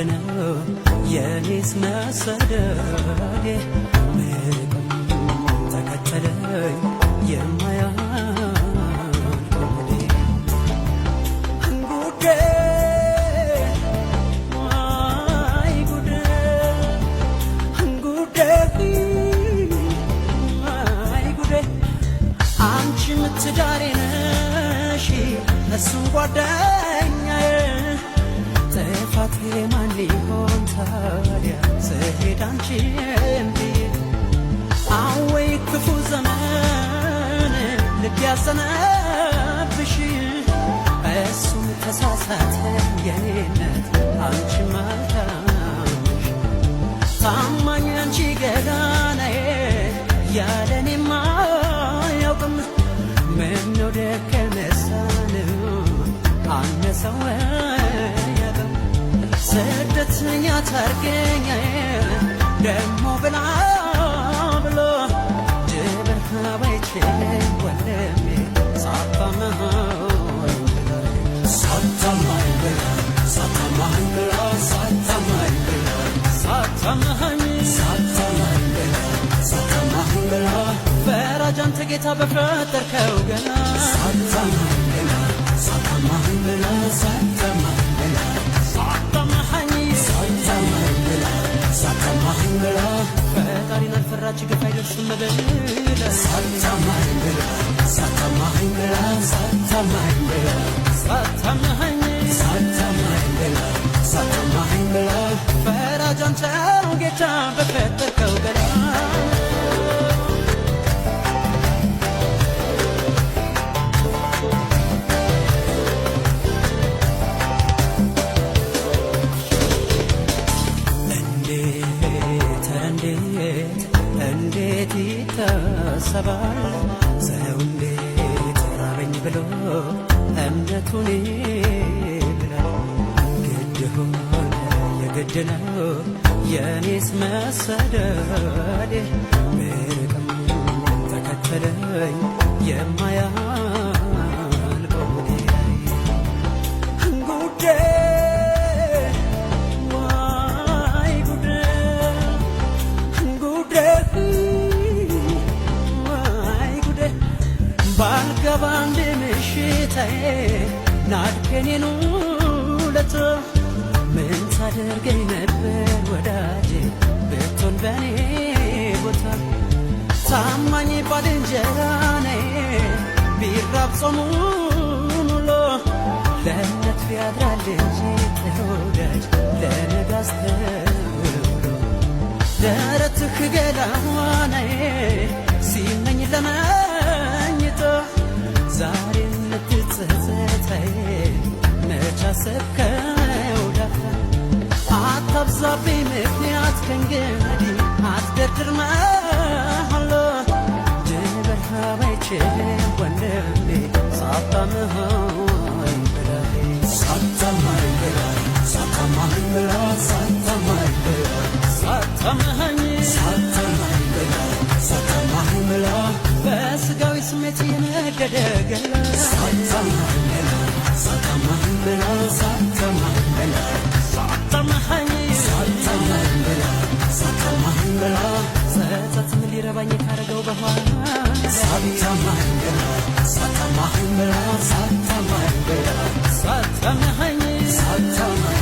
ነው የኔስ መሰደዴ፣ ብርቅም ተከተለኝ የማያልቅ ጉዴ። ጉዴ አይ ጉዴ፣ ጉዴ አይ ጉዴ። አንቺ ምትዳሬ ነሽ፣ እሱም ጓደኛዬ። ጥፋቴ ማን ሊሆን ታዲያ ስሄድ አንቺን ብዬ? አወይ ክፉ ዘመን፣ ልብ ያዘነብሽ። እሱም ተሳሳተ የኔነት፣ አንቺም አልታመሽ። ታማኝ አንቺ ገዳናዬ ያለኔማ አያውቅም። ምነው ደከመሳን አነሰው ያቅም። ስደተኛ ታርገኛ ደሞ ብላ ብሎ ጅብር ባይችልም ወንድሜ ሳታመኸኝ። ሳታማኝ ብላ፣ ሳታማኝ ብላ፣ ሳታማኝ ብላ፣ ሳታመኸኝ፣ ሳታማኝ ብላ፣ ሳታማኝ ብላ፣ ፈራጅ አንተ ጌታ በፈጠርከው ገና። ሳታማኝ ብላ፣ ሳታማኝ ብላ፣ ሳታማኝ ብላ፣ ሳታመኸኝ፣ ሳታማኝ ብላ፣ ሳታማኝ ብላ፣ ፈጣሪን አልፈራች ግፍ አይደርስም ብለህ። ሳታማኝ ብላ፣ ሳታማኝ ብላ፣ ሳታማኝ ብላ፣ ሳታመኸኝ፣ ሳታማኝ ብላ፣ ሳታማኝ ብላ፣ ፈራጅ አንተ ጌታ በፈጠርከው ገና። እንዴት ኧረ እንዴት እንዴት ይታሰባል? ሰው እንዴት ራበኝ ብሎ እምነቱን ይብላል? ግድ ሆነ የግድ ነው የኔስ መሰደዴ፣ ብርቅም ተከተለኝ የማያልቀው ጉዴ። ጉዴ ዋይ ጉዴ፣ ጉዴ ዋይ ጉዴ። ባልገባ አንድ ምሽታዬ ናድከኔን ውለታ። ምን ታደርገኝ ነበር ወዳጄ ብትሆን በኔ ቦታ? ታማኝ ባልንጀራ ነኝ ቢራብ ጾሙን ውሎ፣ ለእምነት ቢያድራል እንጂ ጥሩ ወዳጅ ለነገ አስተውሎ። ደረትህ ገላዋናዬ ሲመኝ ለመኝቶ፣ ዛሬ የምትጸጸተኝ መች አሰብከው ዳፍታ? አታብዛብኝ ምክንያት ከእንግዲህ፣ አትደርድር መሃሎ። ጅበርሃ ባይችልም ወንድሜ ሳታምሆኝ ብለህ። ሳታማኝ ብላ፣ ሳታማኝ ብላ፣ ሳታማኝ ብላ፣ ሳታምኸኝ፣ ሳታማኝ ብላ፣ ሳታማኝ ብላ፣ በስጋዊ ስሜት የነደደ ገላ። ሳታማኝ ብላ፣ ሳታማኝ ብላ፣ ሳታማኝ ብላ፣ ሳታምኸኝ፣ ሳታማኝ ብላ፣ ሳታማኝ ብላ፣ ጸጸት ምን ሊረባኝ ካረገው በኋላ? ሳታማኝ ብላ፣ ሳታማኝ ብላ፣ ሳታማኝ ብላ፣ ሳታምኸኝ፣ ሳታማኝ